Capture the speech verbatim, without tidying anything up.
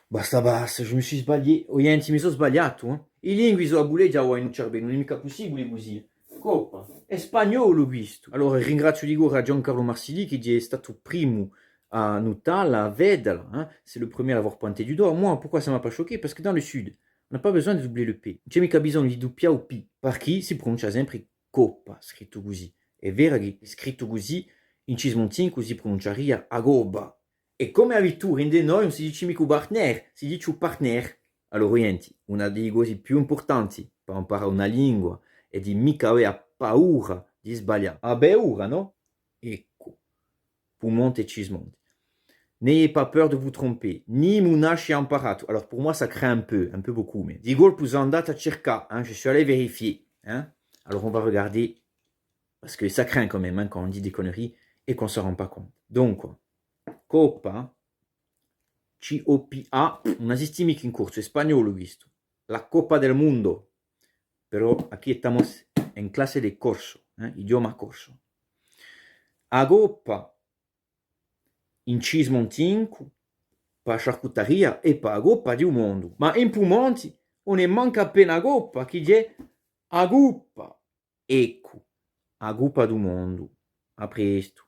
Basta, basta, je me suis sbaglié. O ghjenti, mi sò sbagliatu, eh. I lingui sò à buleghja in u cerbellu, ùn hè micca pussibule cusì. Coppa. Hè spagnolu quistu. Allora, ringraziu di core à Giancarlo Marsili, chì hè statu u primu à nutalla, à vedela, eh. C'est le premier à l'avoir pointé du doigt. Moi, pourquoi ça m'a pas choqué ? Parce que dans le sud, on n'a pas besoin de doubler le P. Ùn ci hè micca bisognu di duppià u P, parchì si prununcia sempre coppa, scrittu cusì. Hè vera chì scrittu cusì, in cismontincu si prununciaria a gobba. È cum'è avitudine ind'è noi ùn si dice micca u partner, si dice u partner. Allora, o ghjenti, una di i cosi più impurtanti pà amparà una lingua hè di micca avè a paura di sbaglià. A paura, nò? Eccu. Pumonti è Cismonti. N'ayez pas peur de vous tromper. Nimu nasce amparatu. Alors, pour moi, ça craint un peu, un peu beaucoup, mais. Di colpu sò andatu à circà, hein, je suis allé vérifier, hein. Alors, on va regarder, parce que ça craint quand même, hein, quand on dit des conneries et qu'on s'en rend pas compte. Donc, coppa, C O P A, ùn esisti micca in corsu, hè spagnolu quistu. La Coppa del Mundo. Però quì stemu in classe di corsu, eh, idioma corsu. A coppa in cismontincu, pà a sciarcutaria, hè pà a coppa di u mondu. Ma in Pumonti ùn hè mancu appena a coppa, chì ghjè a cuppa. Eccu, a cuppa di u mondu. À prestu.